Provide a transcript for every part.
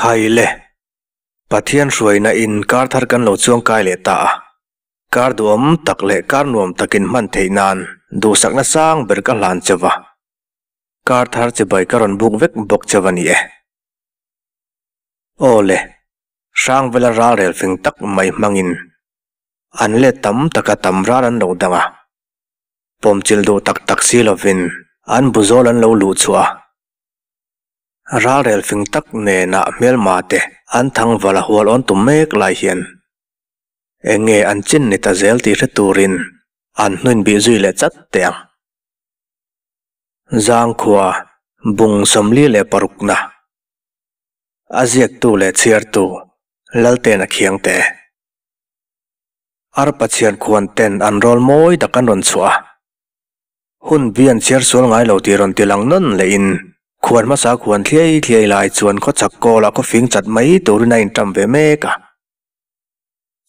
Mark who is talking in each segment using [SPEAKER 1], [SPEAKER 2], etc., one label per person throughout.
[SPEAKER 1] Khai le! Pathian hruaina in kar thar kan lo chuang kai leh ta a, kar duhawm tak leh kar nuam takin hman theih nan duhsakna sang ber ka hlan che va, kar thar chibai ka rawn buk vek bawk che va ni e. Aw le, Hrangvela ralrel fing tak mai hmangin an let tam taka tam ral an lo dang a, pawmchilh duh tak tak si lovin an buzawl an lo luh chhuah a. Ralrel fing tak nena hmelma te an thangval a hual awn tum mek lai hian eng nge an chin ni ta zel tih hre turin an hnuin bih zui leh chat teh ang. Zangkhua bung 46 na a ziaktu leh chhiartu Laltena Khiangte. Arpa chhian khuan ten an rawl mawi tak an rawn chhuah a. Hun bi an chhiar sual ngai lo tih rawn ti lang nawn lehin khuan hmasa khuan thliai thliai lai chuan khawchhak kawlah khawfing chat mai turin a inṭam ve mek a.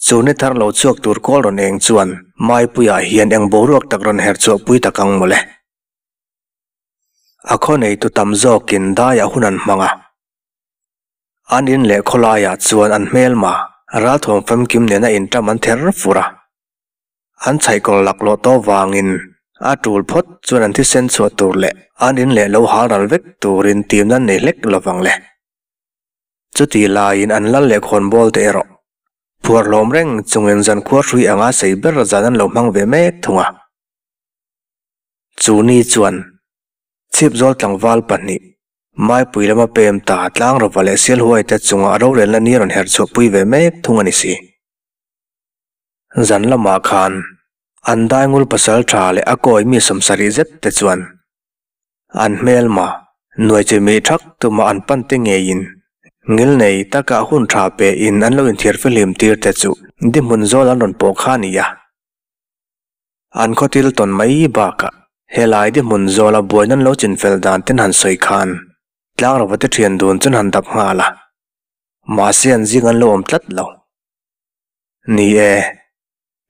[SPEAKER 1] Chu ni thar lo chhuak tur kawl rawn eng chuan Maipuiah hian eng boruak tak rawn her chhuah pui tak ang mawle. A khaw neitu tam zawkin daiah hun an hmang a. An in leh khawlaiah chuan an hmelma ralthuam famkim nena inṭam an ther fur a. An chhaihkawr laklawh tawh vangin a tul phawt chuan an thisen chhuah tur leh an in leh lo hal ral vek turin tim nan nei hlek lovang le. Chutih laiin an lal leh khawnbawl te erawh phuar hlawm reng chungin zankhua hrui anga sei ber zan an lo hmang ve mek thung a. Chu ni chuan chhipzawl tlangval pahnih Maipui lama pem ta Tlangrova leh Sialhuai te chunga rorelna ni rawn herh chhuahpui ve mek thung a ni si. Zan lamah khan an daingul pasal tha leh a kawi mi 70 zet te chuan an hmelma nuai chi mi thak tuma an pan te ngeiin ngil nei taka hun tha pe in an lo inthiar fihlim tir te chu dihmun zawl an rawn pawh kha a ni a. An khawtil tawn mai bakah helai dihmun zawla buaina an lo chinfel dan ten han sawi khan tlangrova te thian dun chuan han dap nghal a, mahse an zing an lo awm tlat lo. Ni e,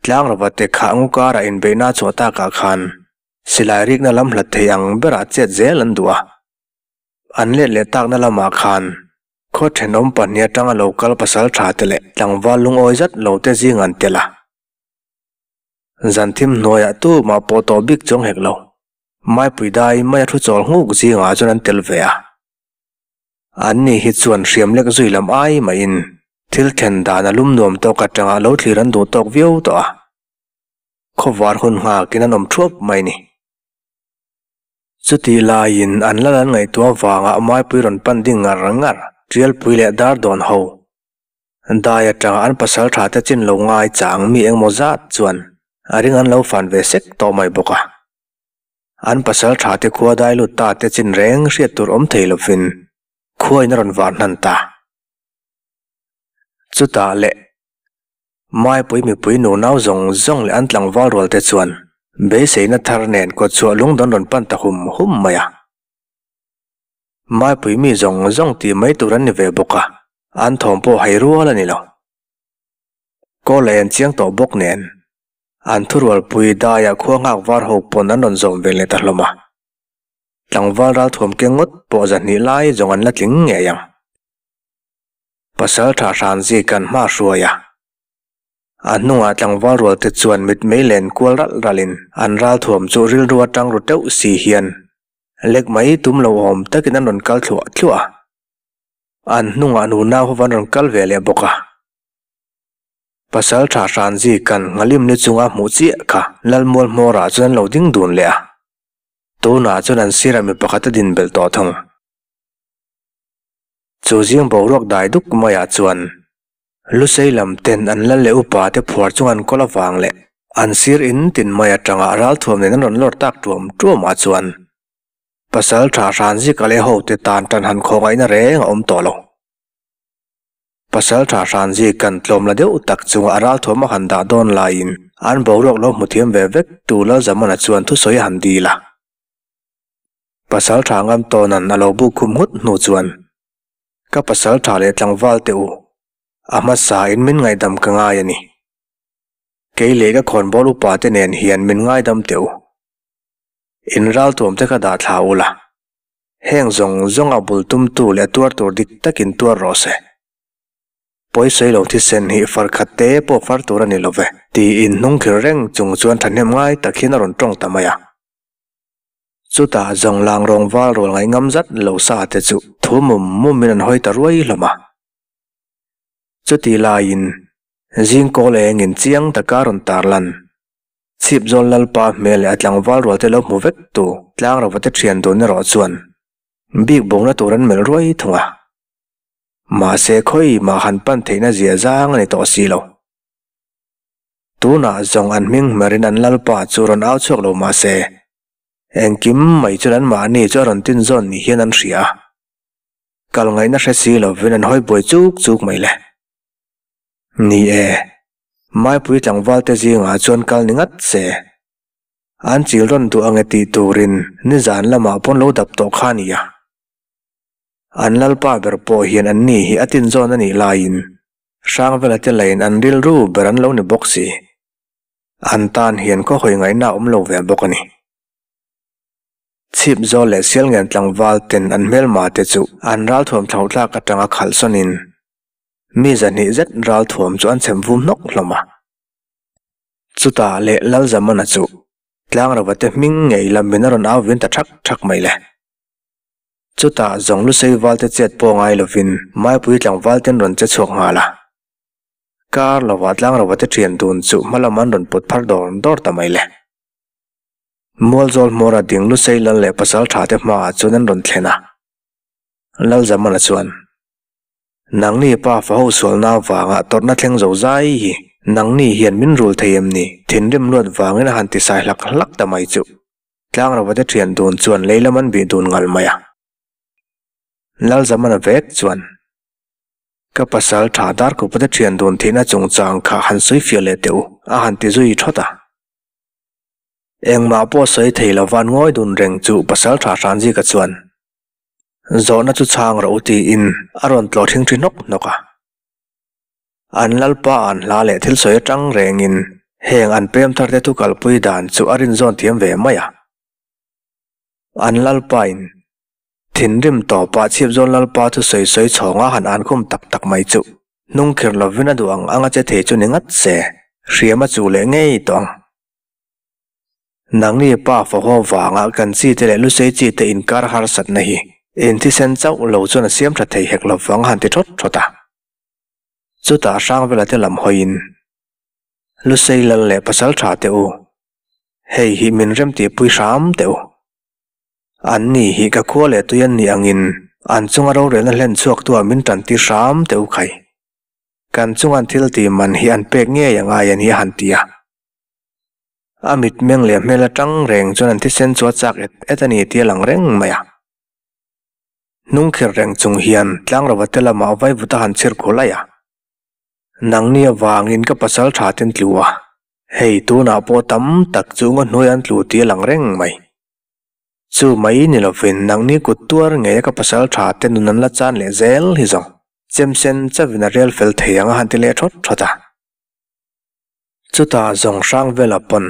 [SPEAKER 1] tlangrova te kha ngu karah inbeihna a chhuah takah khan silai rikna lam hlat thei ang berah chet zel an duh a. An let leh takna lamah khan khaw thenawm pahnih atanga lo kal pasal tha te leh tlangval lungawi zat lo te zing an tel a. Zan thim hnuaiah tumah pawh tawh bik chuang hek lo. Maipui dai mai a thu chawl nghuk zingah chuan an tel ve a. An ni hi chuan hriam lek zui lam ai maiin thil thlen dan a lum nuam tawk atanga lo thlir an duh tawk viau tawh a. Khawvar hun nghakin an awm thuap mai ni. Chutih laiin an lal an ngaihtuah vangah Maipui rawn pan ding ngar ngar, Tialpui leh Dardawn ho Dai atanga an pasal tha te chin lo ngai chang mi engmaw zat chuan a ring an lo fan ve sek tawh mai bawk a. An pasal tha te khua dai lut ta te chin reng hriat tur awm thei lovin khuain a rawn var hnan ta. Chutah leh Maipui mipui nunau zawng zawng leh an tlangval rual te chuan beiseina thar nen kawtchhuah lungdawn rawn pan ta hum hum mai a. Maipui mi zawng zawng tih mai tur an ni ve bawk a, an thawm pawh hai rual a ni lo. Kawl a en chiang tawh bawk nen, an thurualpui daiah khua nghak var ho pawn an rawn zawm ve leh ta hlawm a. Tlangval ralthuam keng ngawt pawh zahnih lai zawng an la tling ngei ang. Pasal tha hran zik an hma hruai a. A hnungah tlangval rual te chuan mitmei len kual ralh ralhin an ralthuam chu rilru atang ru teuh si hian lek mai tum lo awm takin an rawn kal thluah thluah a. An hnungah nunau ho an rawn kal ve leh bawk a. Pasal tha hran zik an nghalim ni chunga hmuh chiah kha Lalmual hmawrah chuan an lo ding dun leh a. Tunah chuan an sirah mi pakhat a din belh tawh thung. Chu zing boruak dai duk maiah chuan Lusei lam ten an lal leh upa te phuar chung an kawl avang leh an sir in tin mai atanga ralthuam nen an rawn lawr tak tuam tuam ah chuan Pasal tha hran zik a leh ho te tan tan han khawngaihna reng a awm tawh lo. Pasal tha hran zik kan tlawm la deuh tak chunga a ralthuam a han dah dawn laiin an boruak lo hmu thiam ve vek tu Lalzamana chuan thusawi a han dil a. Pasal tha ngam tawnan a lo buk khum nghut hnu chuan, Ka pasal tha leh tlangval teh u, a hmasa in min ngaihdam ka ngai a ni. Kei leh ka khawnbawl upa te nen hian min ngaidam teh u. In ralthuam te kha dah thla ula. Heng zawng zawnga bul tumtu leh tuar tur dik takin tuar rawh se. Pawisawi lo thisen hi far khat te pawh far tur a ni lo ve, tiin hnungkhir reng chung chuan thahnem ngai tak hian a rawn tawng ta mai a. Chutah zawng lang rawng val rual ngaih ngam zat lo sa te chu thu mum mumin an hawi ta ruai hlawm a. Chuti laiin zing kawl engin chiang taka rawn tarlan. Chhipzawl Lalpa hmel leh a tlangval rual te lo hmu vek tu Tlangrova te thian dun erawh chuan bik bawkna tur an melh ruai thung a. Mahse khawi mah han pan theihna zia zang a ni tawh si lo. Tunah zawng an hming hmerin an Lalpa chu rawn au chhuak lo mahse engkim mai chuan anmahni chu a rawn tin zawn ni hian an hria a. Kal ngaihna hre si lovin an hawi buai chuk chuk mai le. Ni e, Maipui tlangval te zingah chuan kal ni ngat se. An chil rawn duh ang e tih turin nizan lamah pawn lo dap tawh kha a nia. An lalpa ber pawh hian an ni hi a tinzawn a nih laiin Hrangvela te lain an rilru ber an lo ni bawk si. An tan hian khawhawi ngaihna a awm lo ve bawk a ni. Chhip zawl leh Sialngen tlangval ten an hmelma te chu an ralthuam thlauhthlak atanga khalh sawnin Mi zahnih zet ralthuam chu an chhem vum hnawk hlawm a. Chutah leh Lalzamana chu Tlangrova te hming ngei lamin a rawn au vin ta thak thak mai le. Chutah zawng Lusei valte chet pawh ngai lovin Maipui tlangval ten rawn che chhuak nghal a. Kar lovah Tlangrova te thian dun chu hmalam an rawn put phar dawr dawr ta mai le. Mualzawl hmawra ding Lusei lal leh pasaltha te hmaah chuan an rawn thlen a. Lalzamana chuan. Nangni pa fa ho sualna avanga tawrhna thleng zo zai hi nangni hian min rul thei em ni? Thinrim luat vangin a han ti sai hlak hlak ta mai chuh. Tlangrova te thian dun chuan lei lam an bih dun ngal mai a. Lalzamana vek chuan, Ka pasal tha Darkhupa te thian dun thihna chungchang kha han sawi fiah leh teh u, a han ti zui thawt a. Engmah pawh sawi thei lova an ngawi dun reng chu pasal tha Hranzika chuan, Zawhna chu chhang rawh u tiin a rawn tlawh thing thi hnawk hnawk a. An lalpa an hla leh thil sawi atang rengin heng an pem thar te thu kalpui dan chu a rinzawn thiam ve mai a. An lalpain thinrim tawpah chhipzawn lalpa thu sawi sawi chhawnga han an khum tak tak mai chu hnungkhir lovin a duh ang anga che thei chu ni ngat se hriam a chuh leh ngei tawh ang. Nangni pa fahaw vanga kan chi te leh lusei chi te inkar harsatna hi in thisen chauh lo chuan a siam tha thei hek lo vang han ti thawt thawt a. Chutah Hrangvela te lam hawiin, Lusei lal leh pasal tha teh u, hei hi min remtihpui hram teh u. An ni hi ka khua leh tui an nih angin an chunga rorelna hlen chhuaktuah min tantir hram teh u khai. Kan chunga an thil tih man hi an pek ngei a ngai a ni a han ti a. A mitmeng leh hmel atang reng chuan an thisen chu a chak et et a ni tih a lang reng mai a. Hnungkhir reng chung hian Tlangrova te lamah vaivut a han chhir khu laih a. Nangni avangin ka pasal tha ten tlu a, hei tunah pawh tam tak chu ngaw hnuai an tlu tih a lang reng mai. Chu mai ni lovin nangni kut tuar ngei a ka pasal tha te nun an la chan leh zel hi zawng chemsen chavin a rel fel thei ang a han ti leh thawt thawt a. Chutah zawng hrang vela pawn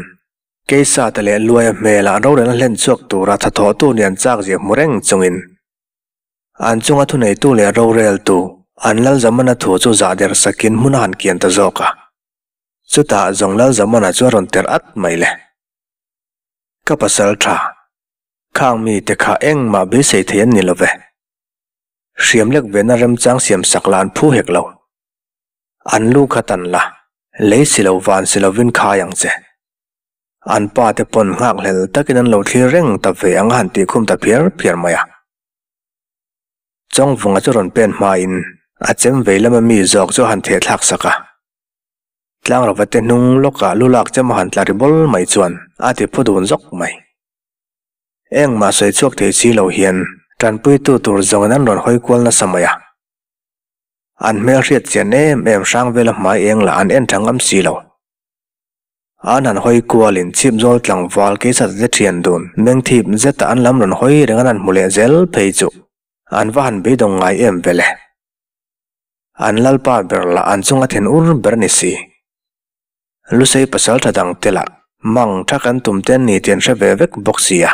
[SPEAKER 1] Keisate leh Luaia hmelah rorelna hlen chhuak tura thathawhtu nih an chak zia hmu reng chungin an chunga thuneitu leh roreltu an Lalzamana thu chu zah der sakin hmun a han kian ta zawk a. Chutah zawng Lalzamana chu a rawn ter at mai le. Ka pasal tha, khang mite kha engmah beisei thei an ni lo ve. Hriam lek vena remchang siam sak lah an phu hek lo. An lu kha tan la, lei si lo van si lovin khai ang che. An pa te pawn nghak hlel takin an lo thlir reng ta ve ang a han tih khum ta phiar phiar mai a. Chawngvunga chu rawn pen hmain a chem vei lama mi zawk chu a han theh thlak sak a. Tlangrova te hnung lawkah lu lak chem a han tla ri bawl mai chuan a ti phu dun zawk mai. Engmah sawi chhuak thei si lo hian tanpuitu tur zawngin an rawn hawi kual nasa mai a. An hmel hriat chian em em hrang vela hmai eng lah an en tha ngam si lo. An han hawi kualin chhip zawl tlangval keisat te thian dun meng thip zeta an lam rawn hawi reng an han hmu leh zel phei chu an va han beidawng ngai em vele. An lalpa ber lah an chunga then ur ber a ni si. Lusei pasal tha dang te lah mang tha kan tum te an ni tih an hre ve vek bawk si a.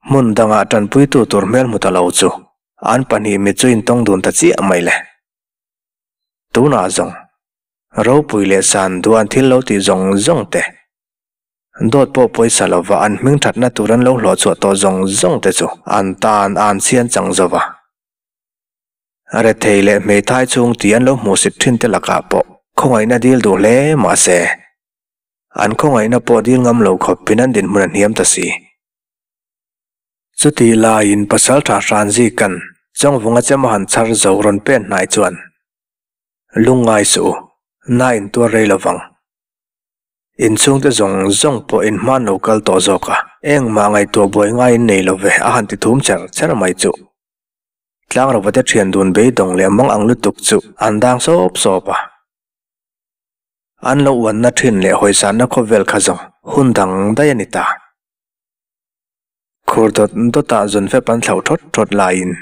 [SPEAKER 1] Hmun dangah tanpuitu tur hmel hmu ta lo chu an pahnih mit chu intawng dun ta chiah mai le. Tunah zawng, ropui leh san duan thil lo tih zawng zawng te, dawt pawh pawisa lova an hming thatna tur an lo hlawh chhuah tawh zawng zawng te chu an tan a an chhian chang zo va. Rethei leh hmeithai chung tih an lo hmuhsit thin te lakah pawh khawngaihna dil duh hle mah se, an khawngaihna pawh dil ngam lo khawpin an dinhmun a hniam ta si. Chutih laiin Pasalṭha Hranzika'n Chawngvunga chem a han chhar zo rawn pen hnai chuan, Lungngai suh u, na intuar rei lo vang. Inchhungte zawng zawng pawh in hman lo kal tawh zawk a, engmah ngaihtuah buai ngaiin nei lo ve a han ti thum cher cher mai chuh. Tlangrova te thian dun beidawng leh mang ang lutuk chu an dang sawp sawp a. An lo uanna thin leh hawisanna khawvel kha zawng hun dang daih a ni ta. Khur dawt dawtah zun fep an thlauh thawt thawt laiin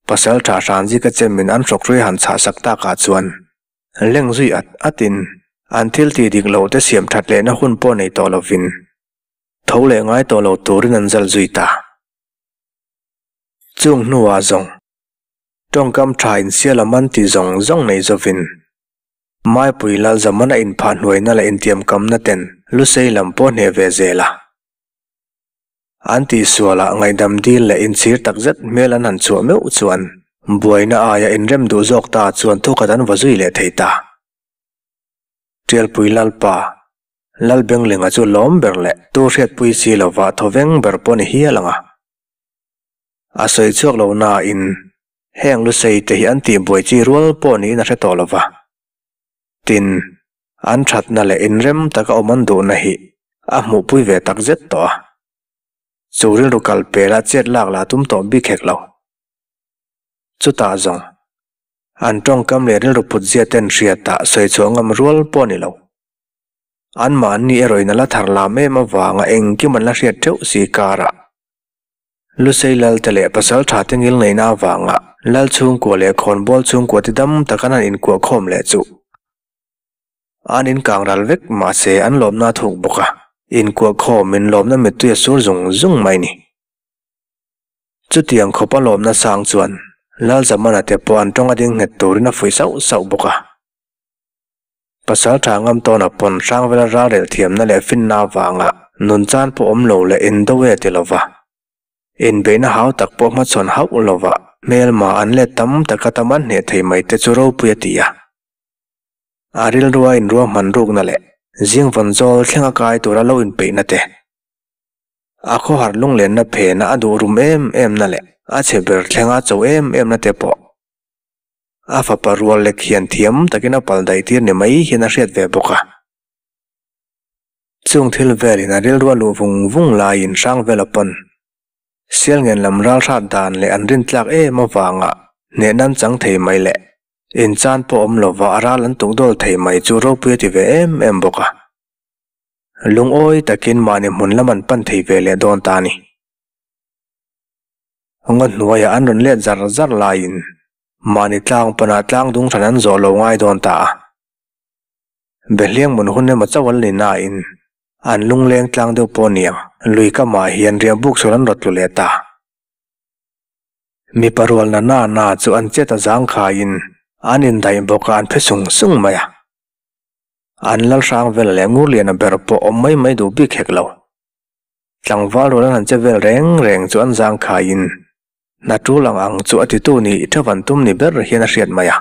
[SPEAKER 1] pasal tha Hranzika chemin an hrawkhrui han chhah sak takah chuan leng zui at atin an thil tih dik loh te siam that lehna hun pawh nei tawh lovin tho leh ngai tawh lo turin an zal zui ta. Chung hnuah zawng tawngkam tha insial a man ti zawng zawng nei zovin Maipui lal zamana inphah hnuaina leh intiamkamna ten Lusei lam pawh hneh ve zel a. An tihsualah ngaihdam dil leh inchhir takzet hmel an han chhuah meuh chuan buaina aia inrem duh zawk ta chuan thukhat an va zui leh thei ta. Tialpui Lalpa, Lalbenglinga chu lawm ber leh tu hriatpui si lova thawveng ber pawh ni hial ang a. A sawi chhuak lo nain heng lusei te hi an tihbuai chi rual pawh niin a hre tawh lova. Tin, an thatna leh inrem taka awm an duhna hi a hmuhpui ve tak zet tawh a. Chu rilru kal pela chet lak la tum tawh bik hek lo. Chutah zawng, an tawngkam leh rilru put zia ten hriatah sawi chhuah ngam rual pawh a ni lo. Anmahni erawhin a la thar lam em avanga engkim an la hriat theuh si karah Lusei Lalte leh Pasal tha te ngil ngaihna avanga Lal chhungkua leh Khawnbawl chhungkua te dam tak an han inkuah khawm leh chu an inkang ral vek mahse an lawmna a thuk bawk a, inkuah khawm in lawmna mittui a sur zung zung mai ni. Chutiang khawpa lawmna sang chuan Lal Zamana te pawh an tawng a ding nghet turin a fuih sauh sauh bawk a. Pasal tha ngam tawna pawn hrangvela ralrel thiamna leh finna avanga nun chan pawh awm lo leh indo e ti lova, inbeihna hau tak pawh hmachhawn hauh lova hmelma an let tam taka tam an hneh thei mai te chu ropui a ti a. A rilrua inruahman rukna leh zingvawn zawl thlenga kai tura lo inpeihna te, a khawhar lunglenna phena a duh rum em emna leh a chhe ber thlenga cho em emna te pawh A fapa rual lek hian thiam takin a pal daih tir ni mai hian a hriat ve bawk a. Chung thil velin a rilru a luh vung vung laiin Hrangvela pawn Sialngen lam ral hrat dan leh an rintlak em avanga hneh nan chang thei mai leh inchan pawh awm lova a ral an tuk dawl thei mai chu ropui a ti ve em em bawk a. Lungawi takin mahni hmun lam an pan thei ve leh dawn ta a ni. Ngaw hnuaiah an rawn let zar zar laiin mahni tlang panah tlang dung hran an zawh lo ngai dawn ta a. Behliang mun hun emaw chauh an ni nain an lungleng tlang deuh pawh niang lui kamah hian riah buk chhur an rawt tlu leh ta. Mipa rual na na na chu an chet a zangkhaiin an indaih bawk a an phe sung sung mai a. An lal hrang vel leh Ngurliana ber pawh awm mai mai duh bik hek lo. Tlangval rual an han che vel reng reng chu an zang khaiin hna tul ang ang chu a titu ni i thavan tum ni ber hian a hriat mai a.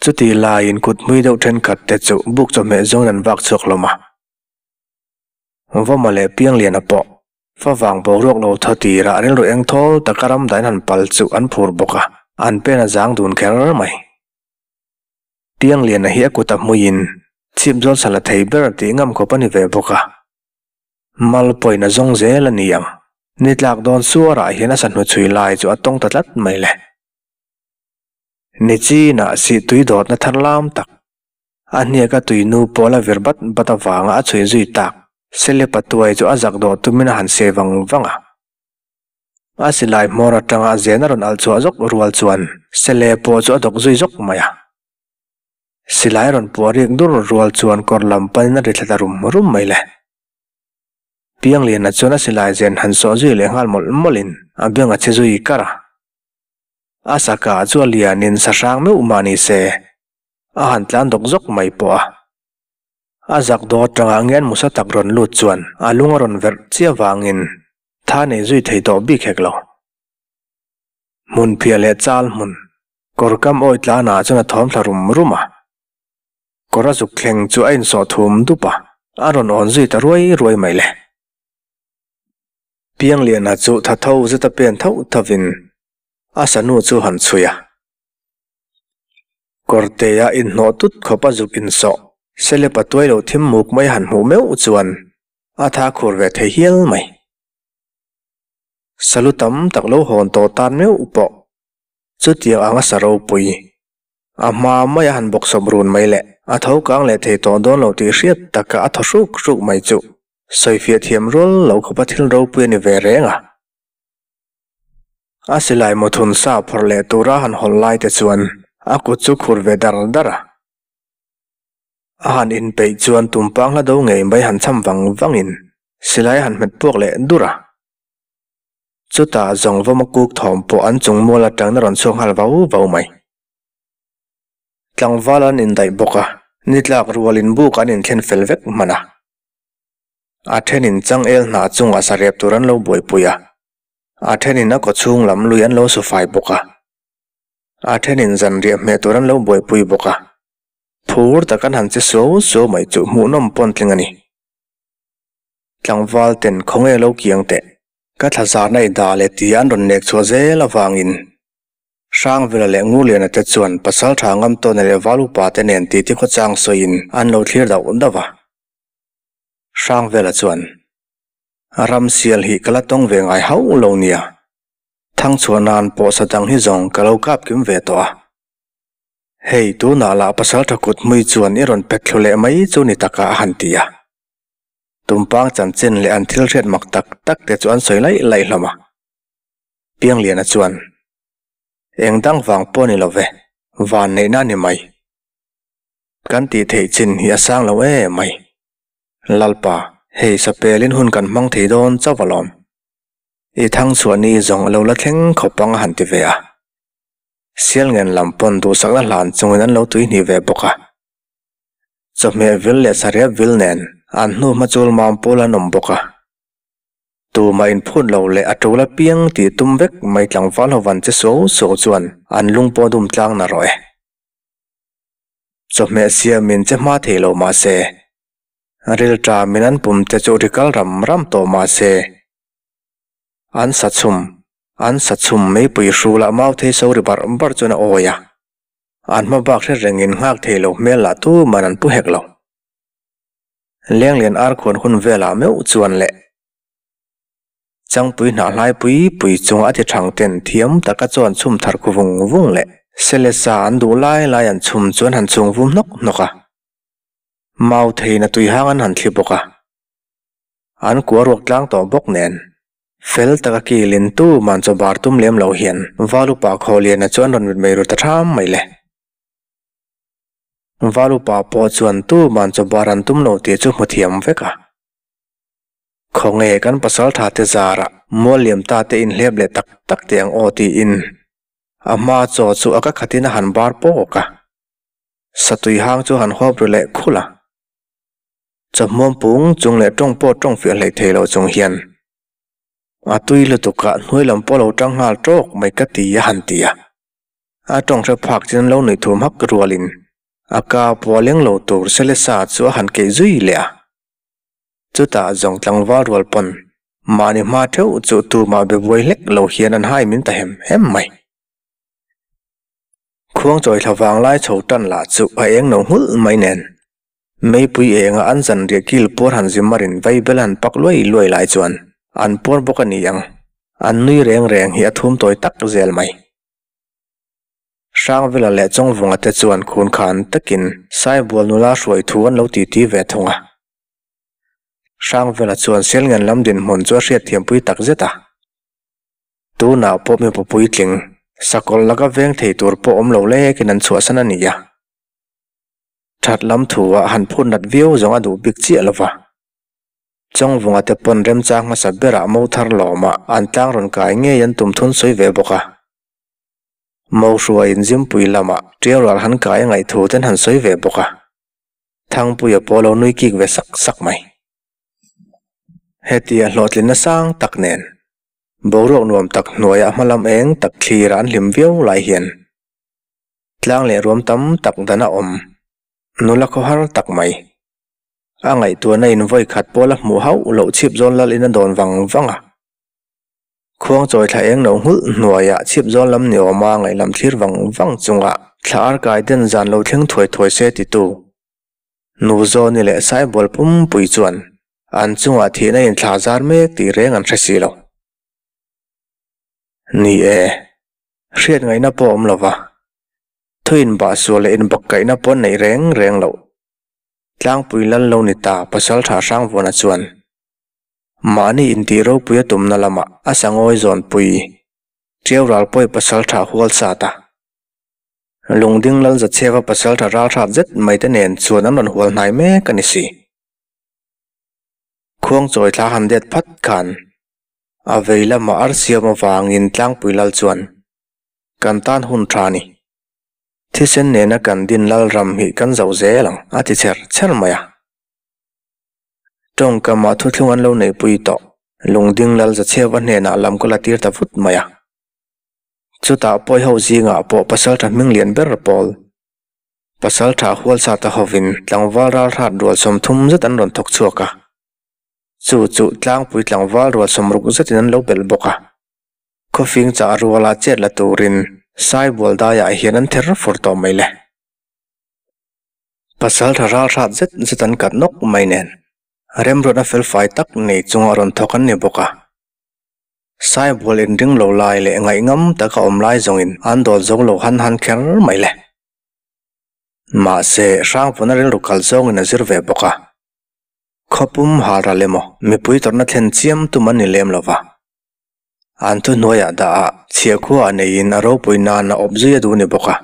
[SPEAKER 1] Chuti laiin kut hmui deuh thenkhat te chu buk chawhmeh zawngin an vak chhuak hlawm a. Vawma leh Piangliana pawh favang boruak lo thaw tirah rilru eng thawl taka ram dain han pal chu an phur bawk a, an pen a zang dun kher mai. Piangliana hi a kut a hmuiin chhip zawl sala thei ber tih ngam khawp a ni ve bawk a. Mal pawhin a zawng zel a ni ang. Ni tlak dawn suarah hian a sahnu chhui lai chu a tawng ta tlat mai le. Ni chinah sih tui dawtna thar lam tak. A hniaka tui nu pawl a vir bat bat avanga a chhui zui tak. Sele patuai chu a zak dawh tumin a han se vang vang a. A silai hmawr atanga a zen a rawn alh chhuah zawk rual chuan Sele pawh chu a dawk zui zawk mai a. Silai rawn puah rik dur rual chuan kawr lam panin a ri thla ta rum rum mai le. Piangliana chuan a silai zen han sawh zui leh nghal mawlh mawlhin a beng a che zui kar a. A saka chu a lianin sa hrang meuh mah ni se, a han tlan dawk zawk mai pawh a. A zak dawh atanga ngen musa tak rawn lut chuan a lung a rawn verh chiah vangin tha nei zui thei tawh bik hek lo. Hmun phiah leh chal hmun, kawr kam awi tlanah chuan a thawm thla rum rum a. Kawr a zuk thleng chu a insawh thum dup a, a rawn awn zui ta ruai ruai mai le. Piangliana chu tha tho zeta pen thauh thovin a sanu chu han chhui a. Kawrtea inhnawh tut khawp a zuk insawh selepa tuai lo thim muk mai han hmuh meuh chuan a tha khur ve thei hial mai. Salu tam tak lo hawn tawh tan meuh pawh chutiang anga sa ropui A hma maia han bawksawp run mai leh a tho kang leh thei tawh dawn lo tih hriat taka a thaw hruk hruk mai chu sawifiah thiam rual lo khawpa thil ropui a ni ve reng a. A silai mawthun sa phawrh leh tura han hawl lai te chuan a kut chu khur ve dar dar a. A han inpeih chuan tumpang hla do ngei mai han cham vang vangin silai a han hmet puak leh dur a. Chutah zawng vawma kuk thawm pawh an chung mual atangin a rawn chhuak nghal vau vau mai. Tlangval an indaih bawk a, ni tlak rualin buk an inthlen fel vek hman a. A thenin changel hnah chungah sarep tur an lo buaipui a, a thenin a kawchhung lam lui an lo su fai bawk a, a thenin zanriah hmeh tur an lo buaipui bawk a. Phur tak an han che suau suau mai chu hmuhnawm pawn tling a ni. Tlangval ten khawnge lo kiang teh. Ka thla zarna i dah leh tih an rawn nek chhuah zel avangin Hrangvela leh Ngurliana te chuan pasal tha ngam tawna leh val upa te nen titi khawchang sawiin an lo thlir dauh dauh a. Hrangvela chuan, Ramsial hi ka la tawng ve ngai hauh lo nia. Thangchhuah nan pawh sa dang hi zawng ka lo kap kim ve tawh a. Hei tunah lah pasal tha kut hmui chuan i rawn pet thlu leh mai chu ni taka a han ti a. Tumpang chanchin leh an thil hriat mak tak tak te chu an sawi laih laih hlawm a. Piangliana chuan, Eng dang vang pawh ni lo ve, van neihna a ni mai. Kan tih theih chin hi a sang lo em mai. Lalpa, hei sapelin hun kan hmang thei dawn chauh alawm. I thangchhuah ni zawng a lo la thleng khawp ang a han ti ve a. Sialngen lam pawn duhsakna hlan chungin an lo tuihnih ve bawk a. Chawhmeh vil leh sariap vil nen an hnu hma chul mam pawl an awm bawk a. Tumah inphut lo leh a tul apiang tih tum vek mai tlangval ho van che suau suau chuan an lung pawh dum tlang na rawh e. Chawhmeh siamin che hma thei lo mah se, rilṭa min an pum te chu ri kal ram ram tawh mah se, an sa chhum, an sa chhum meipui hrulah mau thei so ri barh barh chuan a awi a. An hma bak hre rengin nghak thei lo hmel lah tuman an pu hek lo. Lenglian arkhuan hun velah meuh chuan leh Changpui hnah hlai pui pui chunga a ti thang ten thiam taka chuan chhum thar khu vung vung leh Selesa an duh lai lai an chhum chuan han chhung vum hnawk hnawk a. Mau theiin a tui hang an han thli bawk a. An kua ruak tlang tawh bawk nen Fel taka kilin tu man chaw bar tum lem lo hian Valupa Khawliana chu an rawn mitmei ru ta ṭham mai le. Valupa pawh chuan tu man chaw bar an tum lo tih chu hmu thiam vek a. Khawnge kan pasalṭha te zarah mual liam ta te inhlep leh tak tak teh ang aw tiin a hma chaw chu a ka khatin a han bar pawk a. Satui hang chu han hawp ru leh khulh a. Chawhmuam pung chung leh tawng pawh tawng fiah hleih thei lo chung hian a tui lutuk ah hnuai lam pawh lo tang nghal tawk mai ka ti a han ti a. A tawng hre phak chin an lo nuih thum hak rualin a ka pawh leng lo tur sele sa chu a han keih zui leh a. Chutah zawng tlangval rual pawn mahni hma theuh chu tumah be buai hlek lo hian an hai min ta hem hem mai. Khuangchawi thla vanglai chho tan lah chu a eng no nghulh mai nen. Meipui enga an zanriah kil puar han zim marin vaibel han pak luai luai lai chuan an puar bawk a ni ang, an nui reng reng hi a thum tawi tak zel mai. Hrangvela leh Chawngvunga te chuan khun khan takin Saibual nula hruai thu an lo titi ve thung a. Hrangvela chuan Selngen lam dinhmun chu a hriatthiampui tak zet a. Tunah pawh mipa puitling, sakawlh laka veng thei tur pawh awm lo lekin an chhuahsan a ni a. That lam thu ah han phut nat viau zawng a duh bik chiah lo va. Chawngvunga te pawn remchang hmasa berah mo thar lawmah an tlang rawn kai ngei an tum thun sawi ve bawk a. Mo hruaiin Zimpui lamah tiau ral han kai a ngaih thu ten han sawi ve bawk a. Thangpuia pawh lo nui kik ve sak sak mai. Hetia hlawhtlinna sang tak nen boruak nuam tak hnuaiah hmalam eng tak thlir an hlim viau lai hian tlang leh ruam tam tak dan a awm nula khawhar tak mai. A ngaihtuahna in vawi khat pawh la hmuh hauh loh chhip zawn lal in a dawn vang vang a. Khuang chawi thla eng lo nghulh hnuaiah chhip zawn lam ni awma ngaihlam thlir vang vang chunga thla arkai den zan lo thleng thuai thuai se titu Nu Zawni leh Saibual pumpui chuan an chungah thihna in thla zar mek tih reng an hre si lo. Ni e, hriat ngaihna pawh awm lova, thu inbahsual leh inbakkaihna pawh neih reng reng loh. Tlangpui lal lo ni ta Pasaltha Hrangvuana chuan mahni intih ropui a tumna lamah a sangawi zawnpui Tiau Ralpawi Pasaltha hual sat a. Lungding lal Zachheva Pasaltha ralhrat zet mai te nen chuan an rawn hual hnai mek a ni si. Khuangchawi thla han det phat khan a vei lamah arsiam avangin Tlangpui lal chuan kan tan hun tha a ni. Thisen nena kan din Lalram hi kan zo zel ang, a ti chher chher mai a. Tawngkama thuthlung an lo neihpui tawh, Lungding Lal Zachheva hnenah lam ka la tir ta vut mai a. Chutah pawiho zingah pawh Pasaltha hming lian ber pawl, Pasaltha Hualsata hovin tlangval ralhrat rual 30 zet an rawn thawk chhuak a. Chu chu tlangpui tlangval rual 60 zetin an lo belh bawk a. Khawfing chah ruala chet la turin Saibual daiah hian an ther fur tawh mai le. Pasal tha ral hrat zet zet an kat nawk mai nen remruatna felfai tak nei chunga rawn thawk an ni bawk a. Saibual inring lo lai leh ngaihngam taka awm lai zawngin an dawl zo lo han han kher mai le. Mahse, Hrangvuna rilru kal zawngin a zir ve bawk a. Khawpum halral emaw mipui tawrhna thlen chiam tum an ni lem lo va. An thuhnuaiah dah a, chhiahkhua a neiin a ropui nan a awp zui a duh ni bawk a.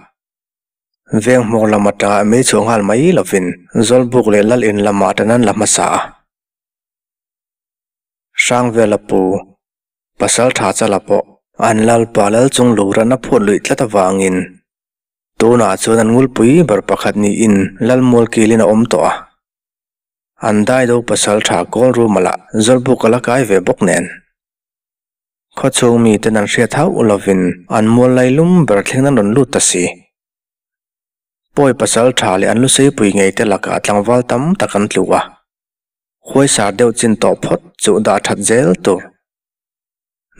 [SPEAKER 1] Veng hmawr lam atanga mei chhuah nghal mai lovin Zawlbuk leh Lal in lamah tan an la hmasa a. Hrangvela pu, Pasal tha chala pawh an Lalpa Lal chung luran a phut luih tlat avangin tunah chuan an ngulpui ber pakhat niin Lal Mualkilin a awm tawh a. An daido pasal tha kawl ruma lah Zawlbuk a la kai ve bawk nen. Khawchhung miten an hriat hauh lovin an mual lai lum ber thleng an rawn lut ta si. Pawi pasal tha leh an luseipui ngei te lakah tlangval tam tak an tlu a. Huaisar deuh chin tawh phawt chu dah that zel tur.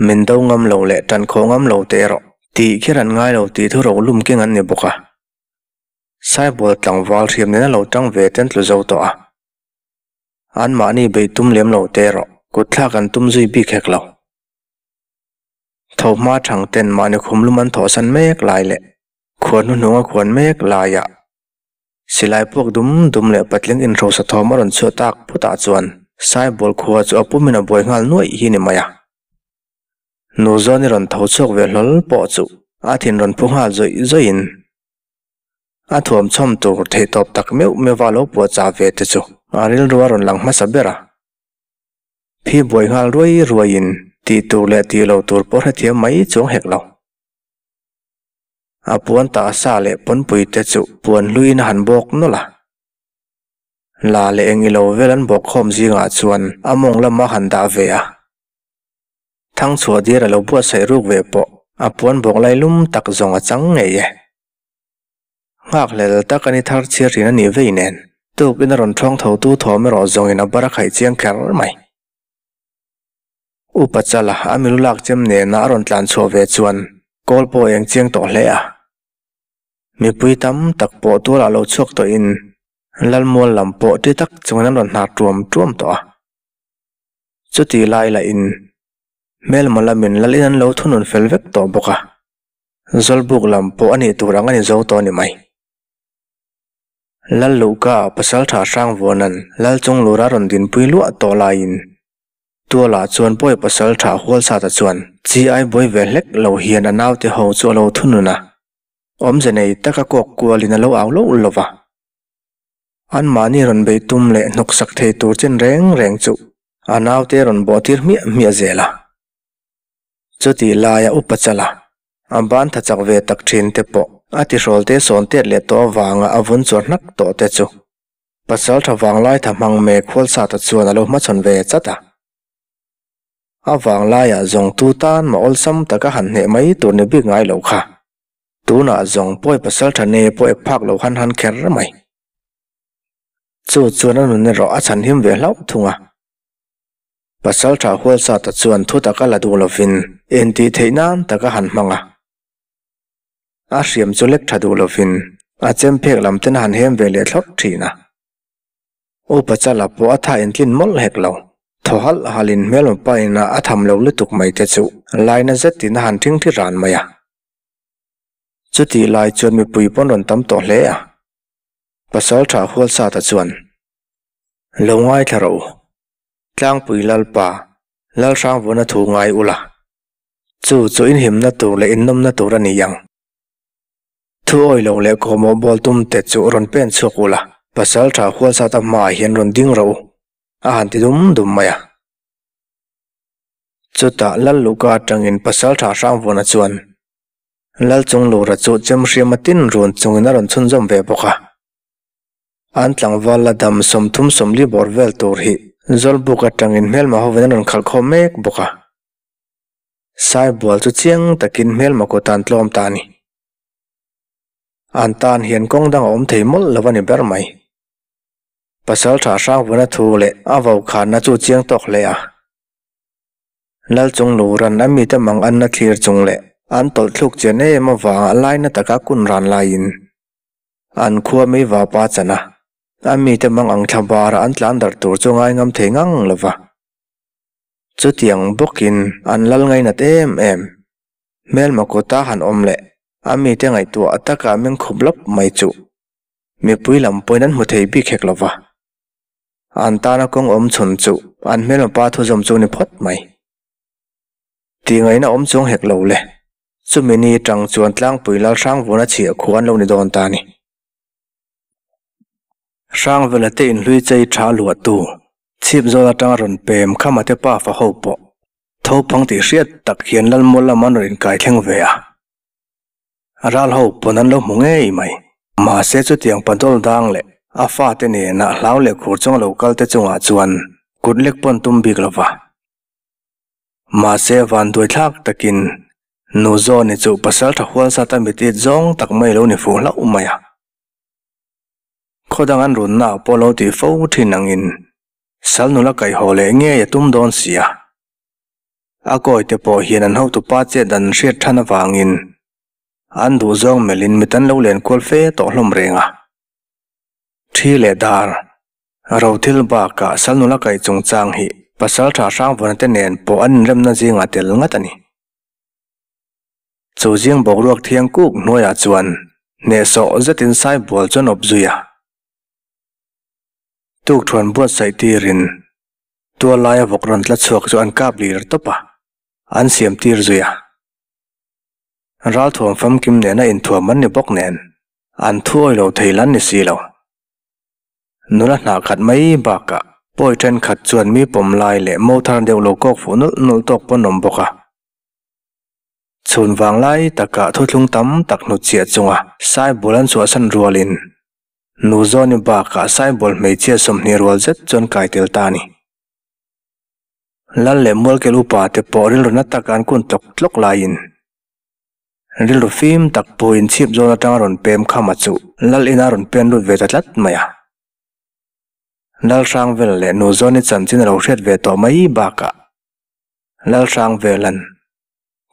[SPEAKER 1] Min do ngam lo leh tan khawh ngam lo te erawh tih kher an ngai lo tih thu ro lum keng an ni bawk a. Saibual tlangval hriam nena lo tang ve te an tlu zo tawh a. Anmahni beih tum lem lo te erawh kutthlak an tum zui bik hek lo. Tho hma thang ten mahni khum lum an thawhsan mek lai leh khuan hnuhnung a khuan mek laiah silai puak dum dum leh patling inhrosa thawm a rawn chhuah tak phutah chuan Saibual khua chu a pumin a buai nghal nuaih hi ni mai a. Nu Zawni rawn tho chhuak ve hlawl pawh chu a thin rawn phu nghal zawih zawihin A thuam chhawm tur theihtawp tak meuh meuha lo puah chah ve te chu a rilru a rawn lang hmasa ber a. Phi buai nghal ruai ruaiin tih tur leh tih lo tur pawh hrethiam mai chuang hek lo. A puan tah sa leh pawnpui te chu puan hluiin a han bawk nawlh a. La leh eng ilo vel an bawk khawm zingah chuan a mawng lama han dah ve a. Thangchhuah dir a lo buatsaih ruk ve pawh a puan bawk lai lum tak zawng a chang ngei e. Nghakhlel tak a ni thar chhiar thin a nih vei nen, tukin a rawn thawng tho tu thawm erawh zawngin a bar a khaih chiang kher mai. Upa Chala a milu lak chem nena a rawn tlan chhuah ve chuan kawl pawh a eng chiang tawh hle a. Mipui tam tak pawh tualah lo chhuak tawhin Lalmual lam pawh ti tak chungin an rawn hnar tuam tuam tawh a. Chuti lai lahin hmelma lamin Lalin an lo thunun fel vek tawh bawk a. Zawlbuk lam pawh a nih tur ang a ni zo tawh a ni mai. Lal Luhka pasaltha Hrangvuana'n Lal Chunglura rawn dinpui luah tawh laiin Tualah chuan Pawi pasaltha Hualsata chuan chi ai buai ve hlek lo hian a naute ho chu a lo thunun a, awmze nei taka kawk kualin a lo au loh lo va. Anmahni rawn bei tum leh hnawksak thei tur chin reng reng chu. A naute a rawn bawh tir hmiah hmiah zel a. Chutih laia upa chala a ban tha chak ve tak thin te pawh a tihrawl te sawn tet leh tawh avanga a vun chuar hnak tawh te chu pasal tha vanglai tha hmang mek Hualsata chuan a lo hmachhawn ve chat a. A vanglaiah zawng tu tan mah awlsam taka han hneh mai tur ni bik ngai lo kha. Tunah zawng pawi pasal tha ne pawh ep phak lo han han kher mai. Chu chuan a nun erawh a chhanhim ve hlauh thung a. Pasalṭha Hualsata chuan thu taka la duh lovin intih theih nan tak a han hmang a. A hriam chu lek ṭha duh lovin a chem phek lam ten a han hem ve leh thlawrh ṭhin a. Upa Chala pawh a tha intlin mawlh hek lo. Thaw halh halhin hmelma pain a a tham lo lutuk mai te chu laina zetin a han ṭhingṭhi ran mai a. Chutih lai chuan mipui pawn rawn tam tawh hle a. Pasalṭha Hualsata chuan, Lo ngaithla rawh u. Tlangpui Lalpa, Lalhrangvuna thu ngai ula. Chu chu inhimna tur leh innawmna tur a ni ang. Thu awi lo leh kawhmawh bawl tum te chu rawn pen chhuak ula, Pasalṭha Hualsata hmaah hian rawn ding rawh u, a han ti dum dum mai a. Chutah Lalluka atangin Pasalṭha Hrangvuna chuan Lalchunglura chu chemhriama tin run chungin a rawn chhunzawm ve bawk a. An tlangval la dam 30 40 bawr vel tur hi Zawlbuk atangin hmelma hovin an rawn khalh khawm mek bawk a. Saibual chu chiang takin hmelma kawt an tlawm ta a ni. An tan hian kawng dang a awm thei mawlh lo a ni ber mai. Pasaltha Hrangvuna thu leh a vokhanna chu chiang tawk hle a. Lalchungluran a mite mang anna thlir chung leh an tawlh thluk chian em avanga laina taka kun ran laiin an khua mei vapa chan a, a mite mang ang thla bara an tlan darh tur chu ngai ngam thei ngang lo va. Chutiang bawkin an lal ngainat em em. Hmelma kawta han awm leh a mite ngaihtuah taka meng khup lawp mai chu mipui lam pawhin an hmu thei bik hek lo va. An tana kawng awm chhun chu an hmelma pa thuzawm chu ni phawt mai. Tih ngaihna awm chuang hek lo le. Chumi ni tang chuan tlangpui lal Hrangvuna chhiah khu an lo ni dawn ta a ni. Hrangvela te inhlui chei tha luahtu chhip zawl atanga rawn pem Khama te pafa ho pawh tho phang tih hriat tak hian Lalmual lam an rawn inkai thleng ve a. Ral ho pawn an lo hmu ngei mai. Mahse chutiang padawl dang leh a fate nena hlau leh khur chunga lo kal te chungah chuan kut lek pawn tum bik lo va. Mahse vanduai thlak takin nu Zawni chu pasal tha hual zat a mit it zawng tak mai lo ni fuh hlauh mai a. Khaw dang an runna ah pawh lo tih fo thin angin sal nula kaihhaw leh ngei a tum dawn si a. A kawi te pawh hian an hotupa chet dan an hriat than avangin an duhzawng melhin mit an lo len kual fe tawh hlawm reng a. Thi leh dar, rothil bakah sal nula kaih chungchang hi pasal tha Hrangvana te nen pawh an inremna zingah tel ngat a ni. Chu zing boruak thiang kuk hnuaiah chuan hnehsawh zetin Saibual chu an awp zui a. Tukthuan buatsaih tirin Tual laia vawk rawn tla chhuak chu an kap lir tawp a, an siam tir zui a. Ralthuam famkim nena inthuam an ni bawk nen, an thuawi lo thei lan ni si lo. Nula hnah khat mai bakah pawi thenkhat chuan mi pawm lai leh mo thar deuh lo kawk fuh nawlh nawlh tawk pawn awm bawk a. Chhun vang lai takah thuthlung tam tak hnutchhiah chunga Saibul an chhuahsan rualin Nu Zawni bakah Saibawlh hmeichhia 20 rual zet chuan kai tel ta a ni. Lal leh Mualkel upa te pawh rilru na tak an kun tlawk tlawk laiin rilru fim tak puiin chhip zawn atanga rawn pem khama chu Lal ina rawn pen lut ve ta tlat mai a. Lal Hrangvel leh Nu Zawni chanchin a lo hriat ve tawh mai bakah Lal Hrangvelan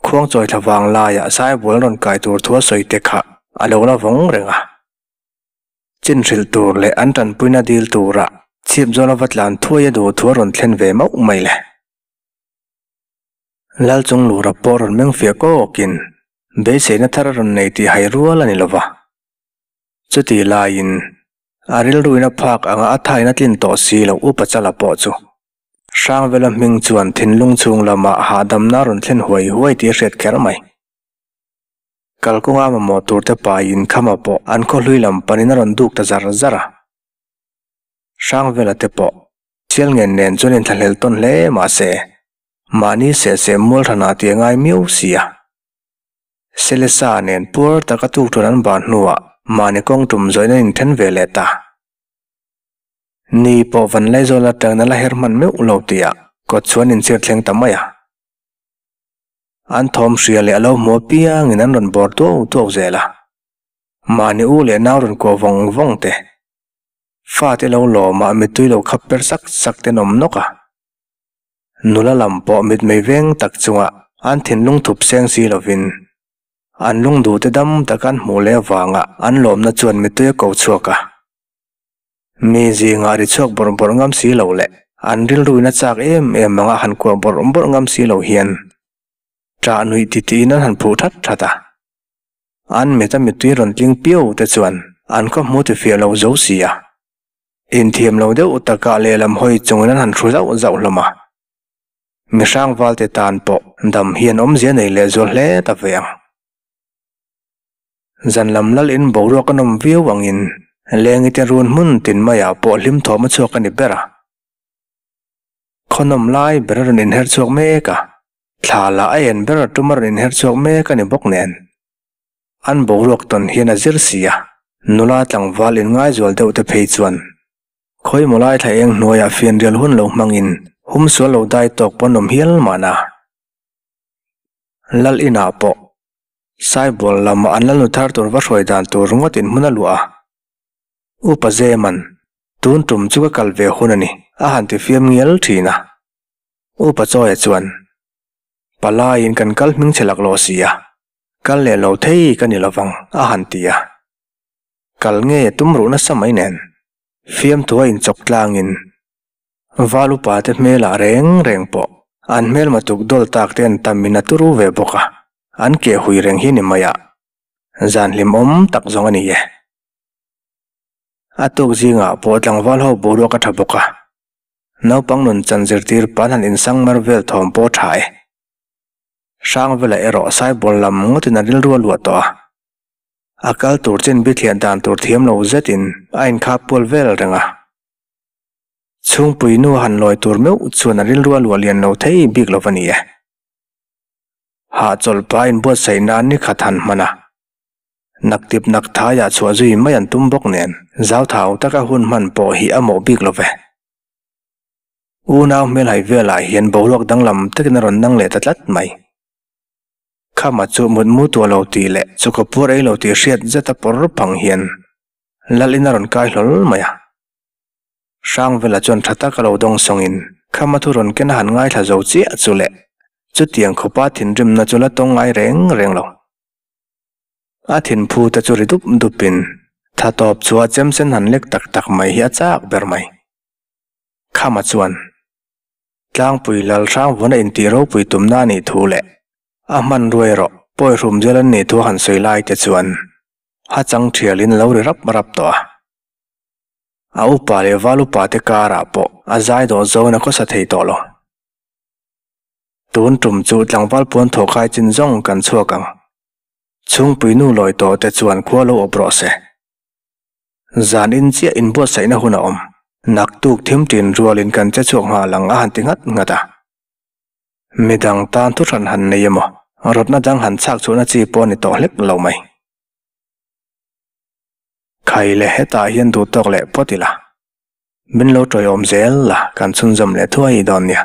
[SPEAKER 1] Khuangchawi thla vang laiah Saibawlh an rawn kai tur thu a sawi te kha a lo la vawng reng a. Chin hrilh tur leh an tanpuina dil tura chhip zawn a va tlan thuai a duh thu a rawn thlen ve mauh mai le. Lalchunglura pawh rawn meng fiah kawkin beiseina thar a rawn nei tih hai rual a ni lova. Chutih laiin a rilruin a phak anga a thain a tlin tawh si loh Upa Chala pawh chu Hrangvela hming chuan thinlung chhung lamah hahdamna a rawn thlen huai huai tih a hriat kher mai. Kalkawnga mamawh turte paiin khama pawh an khaw hlui lam panin a rawn duk ta zar zar a. Hrangvela te pawh. Sialngen nen chuan inthlahlel tawn hle mahse, mahni seh seh mual hranah tih a ngai miau si a. Selesa nen puar taka tukṭuan an ban hnuah mahni kawng tum zawhin an inthen ve leh ta. Ni pawh Vanlaizawl atangin a la her hman meuh lo tihah kawt chuan inchhir thleng ta mai a. An thawm hria leh a lo hmu apiangin an rawn bawr tuau tuau zel a. Mahni u leh nau rawn kuah vawng vawng te, fate lo lawmah mittui lo khap per sak sak te an awm nawk a. Nula lam pawh mitmei veng tak chunga an thinlung thup seng si lovin an lungduhte dam taka an hmuh leh avanga an lawmna chuan mittui a ko chhuak a. Mi zingah ri chhuak bawrh bawrh ngam si lo leh an rilruin a chak em em anga han kuah bawrh bawrh ngam si lo hian ṭah nuih titiin an han phuh that that a. An mit a mittui rawn tling piau te chuan an khaw hmu ti fiah lo zo si a. Inthiam lo deuh takah lehlam hawi chungin an han hru zauh zauh hlawm a. Mihrang valte tan pawh dam hian awmzia nei lehzual hle ta ve ang. Zan lam lal in boruak a nawm viau angin lengi te run hmun tin maiah pawh hlim thawm a chhuak a ni ber a. Khaw nawm lai ber a rawn inher chhuak mek a, thla lah a en ber tum a rawn inher chhuak mek a ni bawk nen. An boruak tawn hian a zir si a, nula tlangval inngaizual deuh te phei chuan khawimaw lai thla eng hnuaiah fianrial hun lo hmangin humsual lo dai tawk pawn awm hial mahna. Lal inah pawh Saibual lamah an lalnu thar tur va hruai dan tur ringawt in hmun a luah a. Upa Zeman, tun tum chu ka kal ve hun a ni, a han ti fiam ngial thin a. Upa Chawia chuan, Palaiin kan kal hming che lak lawh si a, kal leh lo thei ka ni lovang, a han ti a. Kal nge tum ruh nasa mai nen, fiamthu a inchawk tlangin Val upa te hmelah reng reng pawh an hmelma tuk dawl tak te an tam in a turu ve bawk a, an keh hui reng hi ni mai a, zan hlimawm tak zawng a ni e. A tuk zingah pawh tlangval ho boruak a tha bawk a, naupang nun chan zirtir pan han insang mar vel thawm pawh a tha e. Hrangvela erawh Saibawl lam ngawtin a rilru a luah tawh a, a kal tur chin bithliah dan tur thiam lo zetin a inkhap pual vel reng a. Chhungpui nu han lawi tur meuh chuan a rilru a luah lian lo thei bik lo va ni e. Hahchawlh pa inbuatsaih nan ni khat han hman a. Naktip nak thaiah chhuah zui mai an tum bawk nen zauthau taka hun hman pawh hi a mawh bik lo ve. Unau hmelhai velah hian boruak danglam takin a rawn nang leh ta tlat mai. Khama chu mutmu tuah lo tih leh chawkaw puar ei lo tih hriat zeta pawr phang hian Lal in a rawn kai hlawl mai a. Hrangvela chuan tha taka lo dawng sawngin Khama thu rawn ken a han ngaithla zo chiah chu le, chutiang khawpa thinrimna chu la tawng ngai reng reng lo. A thinphu te chu ri dup dupin tha tawp chua chemsen han lek tak tak mai hi a chak ber mai. Khama chuan Tlangpui Lal Hrangvuna intih ropui tumna a nih thu leh a hmanrua erawh pawi hrum zel an nih thu a han sawi lai te chuan a chang thialin a lo ri rap rap tawh a. A upa leh val upa te karah pawh a zai dawh zawngin a khawsa thei tawh lo. Tun tum chu tlangval puan thaw khai chin zawng kan chhuak ang. Chhungpui nu lawi tawh te chuan khua lo awp rawh se. Zan in chiah inbuatsaihna hun a awm. Naktuk thim tin rualin kan che chhuak nghal ang a han ti nghat nghat a. Midang tan thu hran han nei emaw, rawtna dang han chhak chhuahna chi pawh a ni tawh hlek lo mai. Khai le hetah hian duh tawk leh phawt ila, min lo tawiawm zel la kan chhunzawm leh thuai dawn nia.